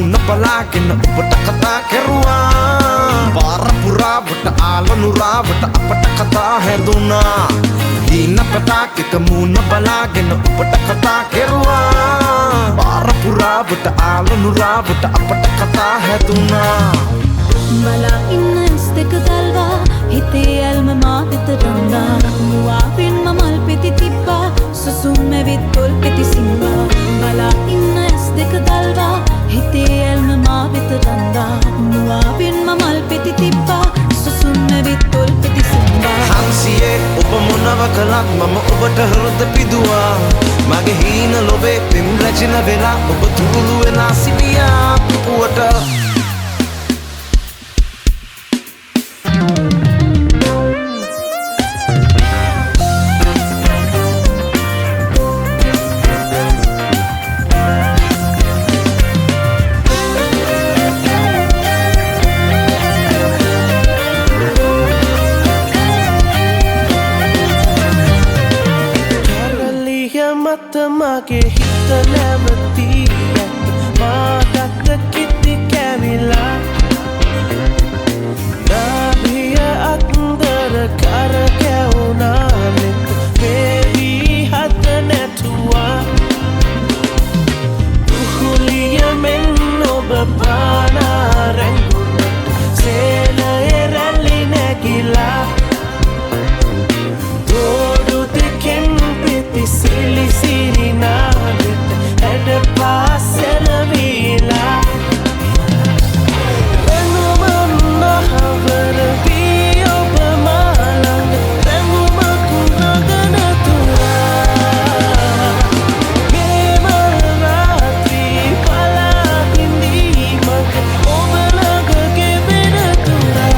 මුණ බලාගෙන ඔබට කතා කෙරුවා. පාර පුරාවට ආලනුරාවට අපට කතා හැදුනා. හීන පතාකෙක මුණ බලාගෙන ඔබට කතා කෙරුවා. පාර පුරාවට ආලනුරාවට අපට කතා හැදුනා. බලා ඉන්න ඇස් දෙක දල්වා හිතේ ඇල්ම මා වෙත රඳා. මුවාවෙන්ම මල් පෙති තිබ්බා සුසුම් ඇවිත් පොල් පෙති සිඹා. බලා ඉන්න ඇස් දෙක දල්වා හිතේ ඇල්ම මා වෙත රඳා. මුවාවෙන්ම මල් පෙති තිබ්බා සුසුම් ඇවිත් පොල් පෙති සිඹා. හංසියේ ඔබ මොනව කළත් මම ඔබට හෘද පිදුවා. මගේ හීන ලොවේ පෙම් රැජින වෙලා ඔබ තුරුළු වෙලා සිටියා පුවට. මත මගේ හිත නැවතී ඇත මා ගත කිති කැවිලා. නාභිය අත්දර කර කැවුනා නෙත මේ වී හත නැතුවා. උහුලිය මෙන් ඔබ පානා රැඟුනට සේනයේ රැලි නැගිලා. තෝඩු දෙකෙන් පිපි සිලිසිරි නාදෙට හැඩ පාසෙලවීලා. රැඟුමන් අහවර වී ඔබ මා ළඟ රැඟුමක් නගන තුරා. මේ මල් රාත්‍රී බලා හිඳී මග ඔබ ළඟ ගෙවෙන තුරා.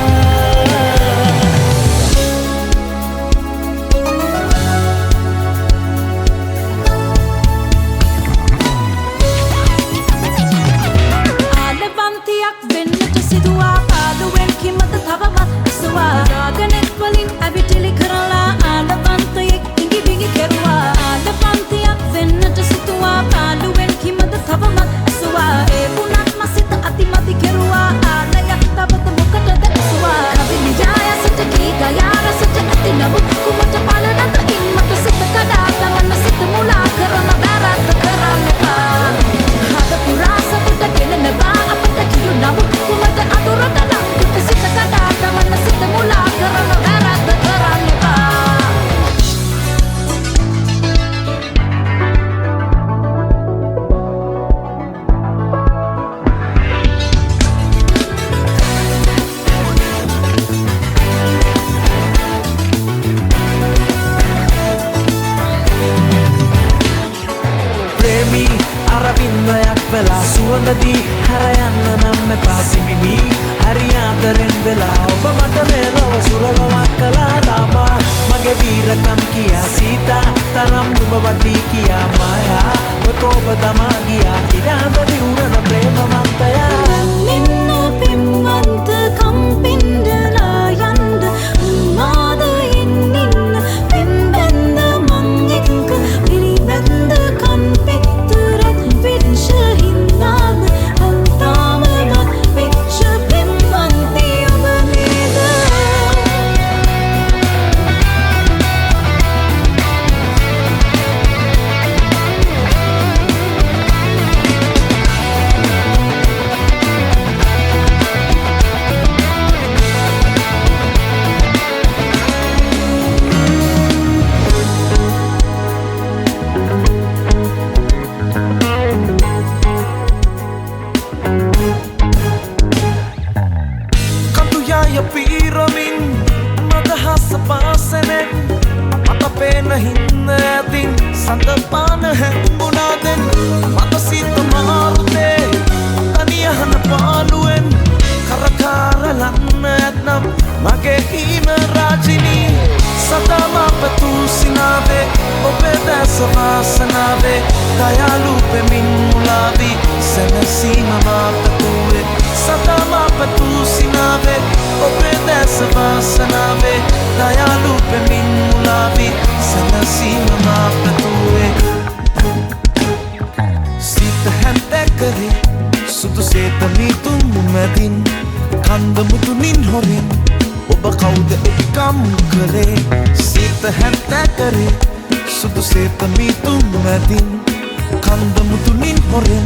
ආලවන්තියක් වෙන්නට සිදුවා පාළුවෙන් කිමද තවමත් ඇසුවා. රාගනෙත් වලින් ඇවිටිලි කරලා ආලවන්තයෙක් ඉඟි බිඟි කෙරුවා. ආලවන්තියක් වෙන්නට සිතුවා පාළුවෙන් කිමද තවමත් ඇසුවා. ඒ වුණත් මසිත අතිමති කෙරුවා ආලයක් තවද මොකටද ඇසුවා. කවි ලියා ඇසට ගී ගයා රසට ඇති නමුත් කුමට පල නැත ඉන් මට සිත කඩා දමන සිත මුලා කරන වැරද්ද කරන්න එපා. හද පුරා සතුට ගෙනෙනවා අපට කියු නමුත් කුමට අතුරට ලං සිත කඩා දමන සිත මුලා කරන වැරද්ද කරන්න එපා. ප්‍රේමී අරවින්දයක් වෙලා සුවඳ දී හැර යන්න නම් එපා සිමිනී. හරි ආදරෙන් වෙලා ඔබ මට මේ ලොව සුරලොවක් කළා. ලාමා මගේ වීරකම් කියා සීතා තරම් නුඹ වටී කියා මායා ඔබ ඔබ දමා ගියා ඉරහඳ විවුරන ප්‍රේමවන්තයා. ඉන්න පින්වන්ත කම්පින්ඩලා යන්න උන්මාදයෙන් ඉන්න පින්බැන්ද මං එක්ක පිරිබැන්ද කන් පිටරත් වෙච්ච හින්දාම මං තාම මත් වෙච්ච පෙම්වන්ති ඔබ නේද? කඳු යාය පීරමින් මදහස පාසනෙන් මට පේන හින්න ඇතින් සඳ පාන හැම්බුණාදෙන් මට සිත මාරුතේ තනියහන පාළුවෙන් කරකාරලන්න ඇත්නම් මගේ හීන රාජිනී. සදා මා පැතූ සිනාවේ ඔබේ දැස වාසනාවේ දයාලු පෙමින් මුලාවී සැනසීම මා පැතුවේ. සදා මා පැතූ සිනාවේ ඔබේ දැස වාසනාවේ දයාලු පෙමින් මුලාවී සැනසීම මා පැතුවේ. සිත හැන්දැකරේ සුදු මැදින් කන්ද මුතුනින් හොරින් ඔබ කවුද එපිකම් කළේ සීත හැත්තෑ කරේ සුදු සේත මීතුම් මැදින් කන්ද මුතුනින් හොරින්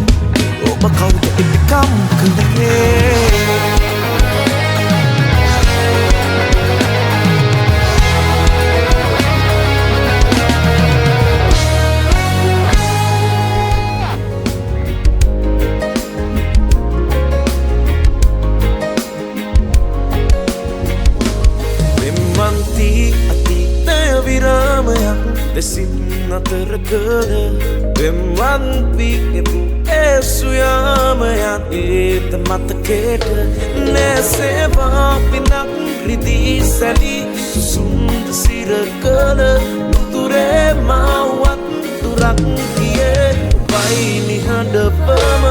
ඔබ කවුද එපිකම් කළේ. අතීතය විරාමයක් දෙසින් නතර කළ පෙම්වන් වී එපු ඒ සුයාමයන් ඒත මතකයට නෑ සේවා පිනක් රිදී සැලී සුසුම්ද සිර කළ නුතුරේ මාවත් දුරක් ගියේ ඔබයි නිහඬවම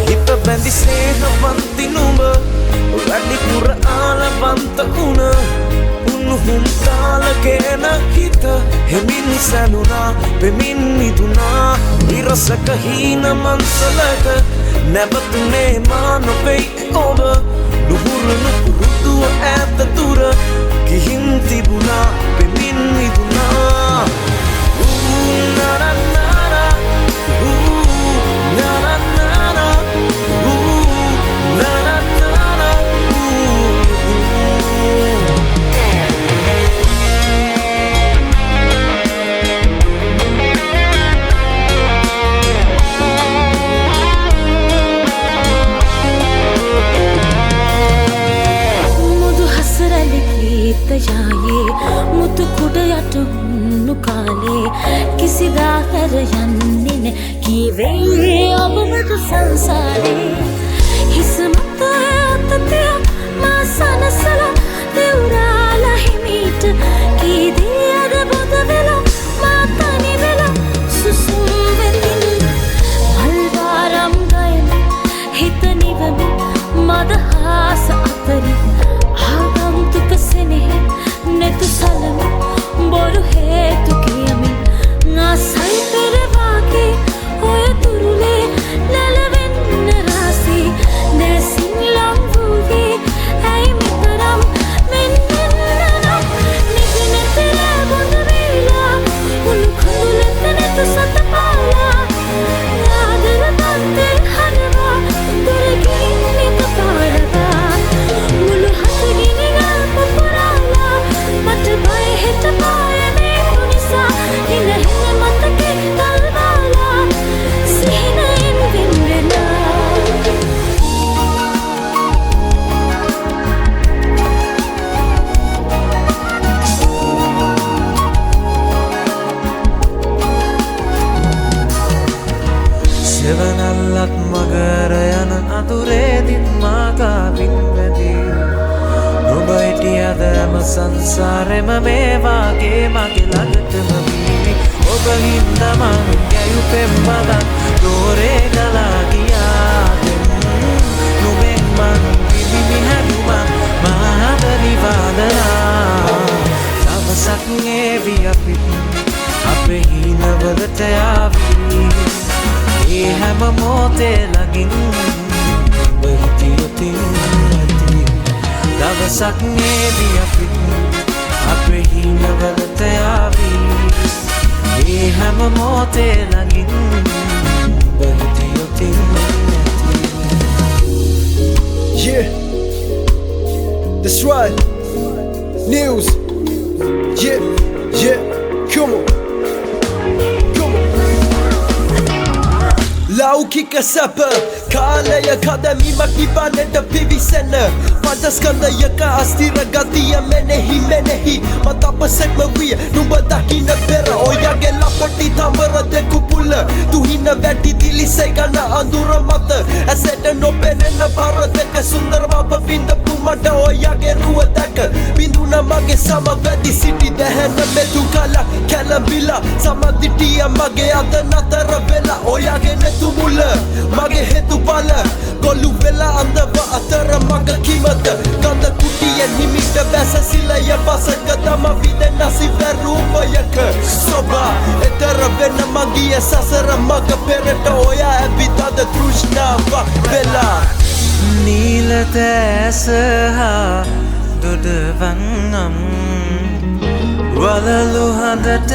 හිත බැඳි සේහවන්ති නුඹ වැඩිපුර ආලවන්ත වුණ උණුහුම් තාලගෙන හිත හෙමින් සැලුනා පෙමින් මිදුනා ඉරසක හීන මන්සලක නැවතුනේ මා නොවෙයි ඔබ නුහුරුණු පුරුදුව ඈත දුර ගිහින් තිබුණා පෙමින් මිදුනා. ඌ නා නා ඌ නා නා ඌ නා නා ඌ. ගීතයායේ මුතු කුඩ යට උන්නු කාලේ කිසිදා හැර යන්නේ නෑ කීවේ ඔබ මට සංසාරේ හිස මත අත තියා මා සනසලා දෙවුරාලා හිමීට කී දේ අද බොඳ වෙලා මා තනි වෙලා සුසුම් වෙමින් මල්වාරම් ගයන හිත නිවමින් මදහාස අතරින් ආගන්තුක සෙනෙහ නෙතු සලමි බොරු හේතු කියමින් ආසයි පෙර වාගේ ඔය තුරුලේ නැලවෙන්න රාසි දැසින් ලං වූයේ ඇයි මෙතරම් මෙන්න නම් නිදි නැතර බොඳ වේලා උණු කඳුලත නෙතු සත පාලා ආදරවන්තේ හරවා දොර ගිහින් නිත පාරවා මුළු හත ගිනි ගල් පුපුරාලා මට බය හෙට පාය දීපු නිසා හින හින මතකේ තල්වාලා සිහිනයෙන් වෙන් වෙලා. සෙවනැල්ලත් මග ඇර යන අතුරේදිත් මාතා පින්වැදී නුඹ හිටියද හැම සංසාරෙම මේ වාගේ මගේ ළඟටම වීවි ඔබ හින්දා මං ගැයු පෙම් පදක් දෝරේ ගලා ගියා නුඹෙන් මං විඳිමි හැඟුමක් මා හද නිවාදලා දවසක් ඒවි අපිත් අපේ හීනවලට යාවි ඒ හැම මොහොතේ ළඟින් ඔබ හිටියොතින් ඇති දවසක් ඒවි අපිත් අපේ හීනවලට යාවි ඒ හැම මොහොතේ ළඟින් ඔබ හිටියොතින් ඇති. Yeah, that's right. News. Yeah, yeah, come on. Come on. ලෞකික සැප කාලය කදමීමක් නිවනට පිවිසෙන පංචස්කන්ධයක අස්ථිර ගතිය මෙනෙහි මෙනෙහි මත අපසෙත්ම විය නුඹ දකින්න පෙර ඔයාගේ ලපටි තමර දෙකු පුල තුහින වැටි දිලිසෙ ගන අඳුර මත ඇසට නොපෙනෙන බර දෙක සුන්දර අප විඳපු මට ඔයාගේ රුව දැක බිඳුන මගේ සම වැදි සිටි දැහැන මෙතු කල කැළඹිලා සමදිටිය මගේ අත නතර වෙලා ඔයාගේ නෙතු මුල මගේ හේතු බල ගොළු වෙලා අඳව අතර මග කිමත ගඳ කුටියෙන් හිමිට බැස සිලය පසක තම විදෙන සිව රූපයක සොබා එතර වෙන මගිය සසර මග පෙරට ඔයා ඇවිත් අද තෘෂ්ණාවක් වෙලා. නීල දැස හා දොඩවන්නම්, වලලු හඳට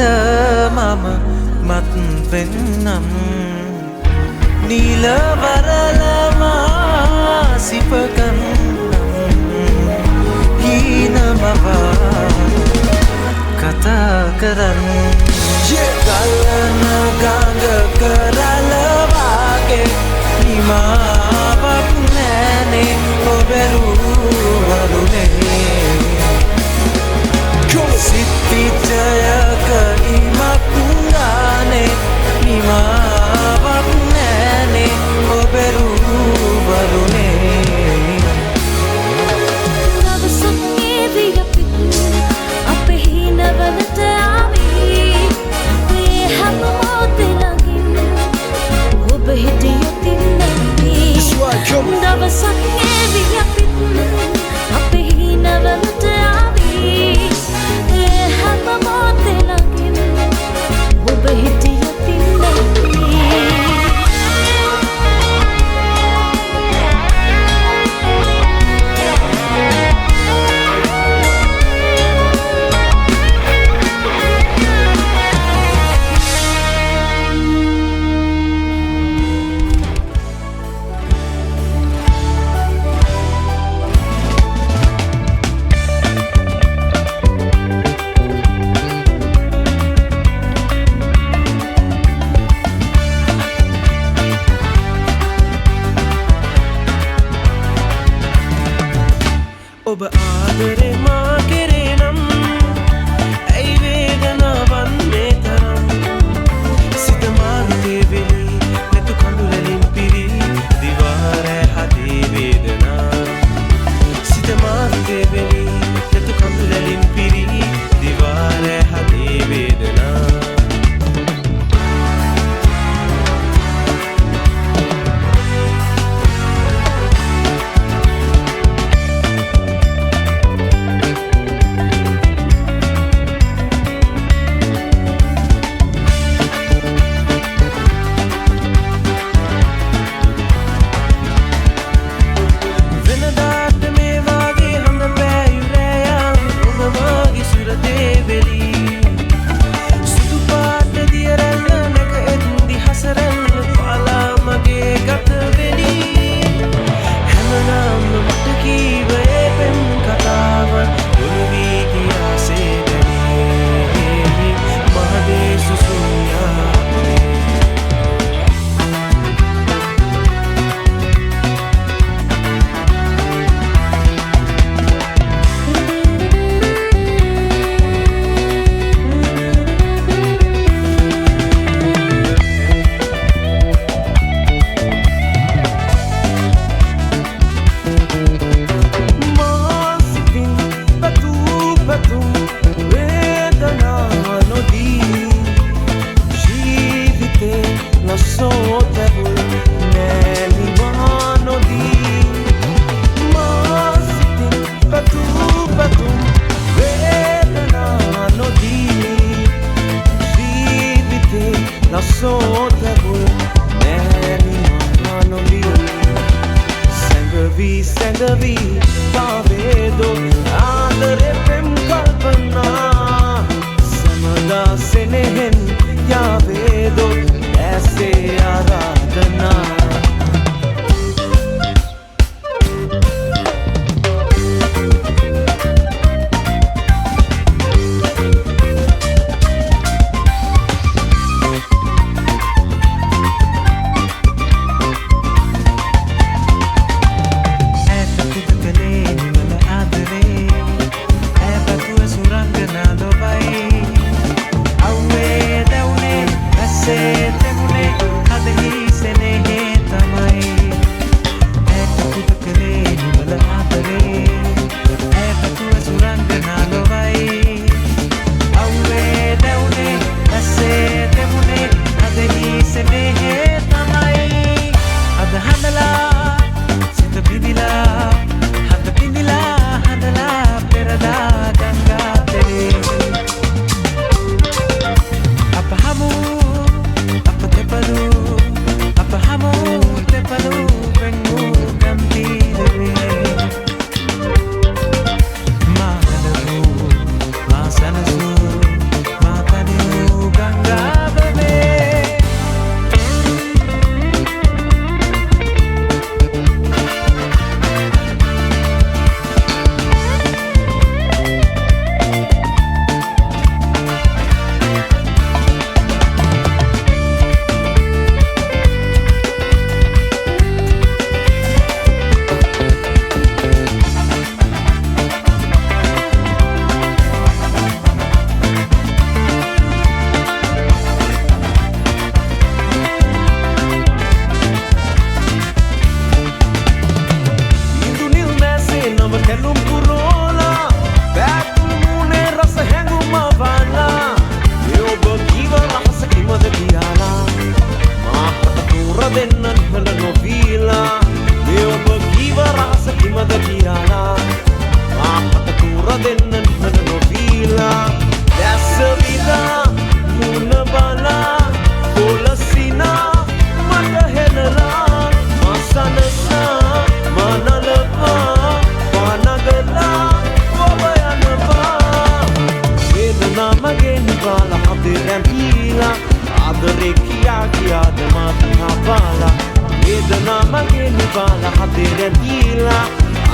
මම මත් වෙන්නම්. නීල වරලමා සිපගන්නම්, හීන මවා කතා කරන්න. ගලන ගඟ කරල වාගේ නිමාවක් නෑනේ ඔබ වරුනේ. සිත් විජයක ඉමක් ගානේ නිමාවක් නෑනේ ඔබ වරුනේ. දවසක් ඒවි අපිත් අපේ හීනවලට ආවි. ඒ හැම මොහොතේ ළඟින් වේදනා මගේ නිවාලා හදේ රැඳීලා ආදරේ කියා කියාද මා දිහා බාලා වේදනා මගේ නිවාලා හදේ රැඳීලා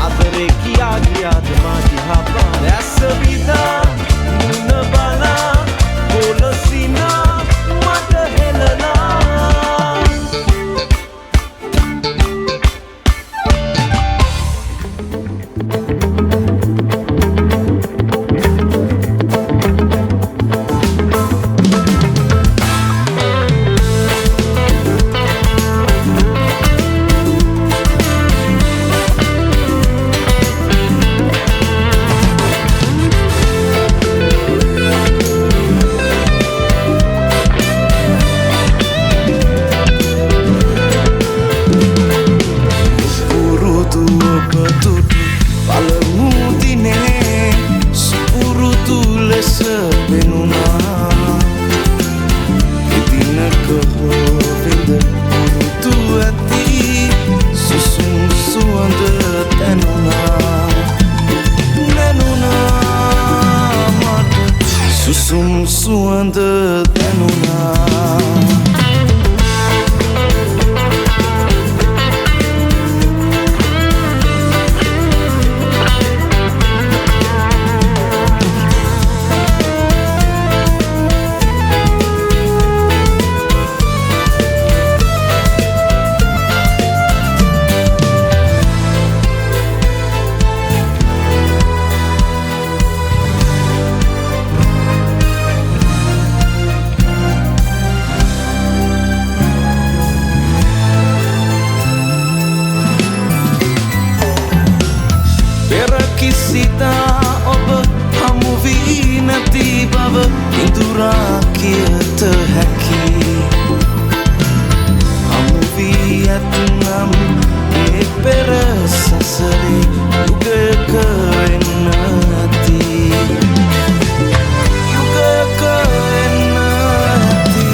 ආදරේ කියා කියාද මා දිහා බාලා දැස විදා මුණ බලා පොළසිනා මට හෙළලා සුසුම් සුවඳ දැනුණා. කිසිදා ඔබ හමු වී නැති බව ඉඳුරා කියත හැකි. හමු වී ඇත්නම් ඒ පෙර සසරේ යුගයක එන්න ඇති. යුගයක එන්න ඇති.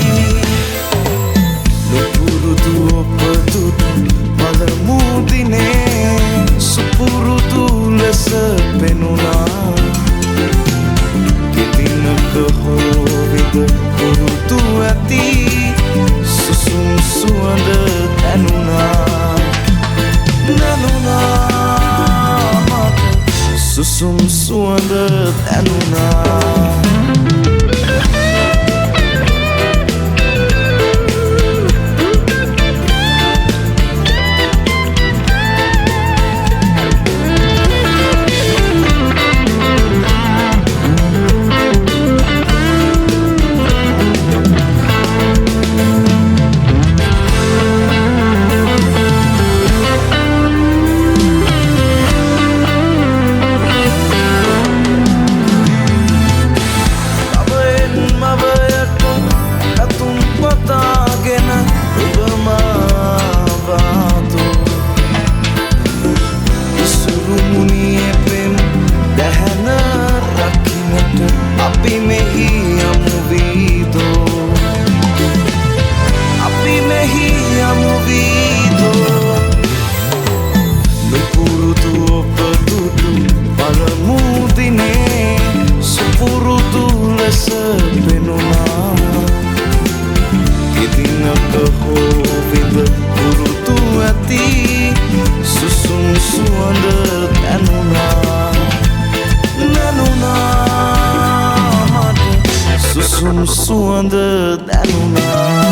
නුපුරුදු ඔබ දුටු පළමු දිනේ සුපුරුදු ලෙස පෙනුණා. කෙදිනක හෝ විඳ පුරුදු ඇති සුසුම් සුවඳ දැනුණා. දැනුණා මට සුසුම් සුවඳ දැනුණා. අපි මෙහි යමු වීදෝ, අපි මෙහි යමු වීදෝ. නුපුරුදු ඔබ දුටු පළමු දිනේ සුපුරුදු ලෙස පෙනුණා. කෙදිනක හෝ විඳ පුරුදු ඇති සුසුම් සුවඳ දැනුණා. දැනුණා සුසුම් සුවඳ දැනුණා.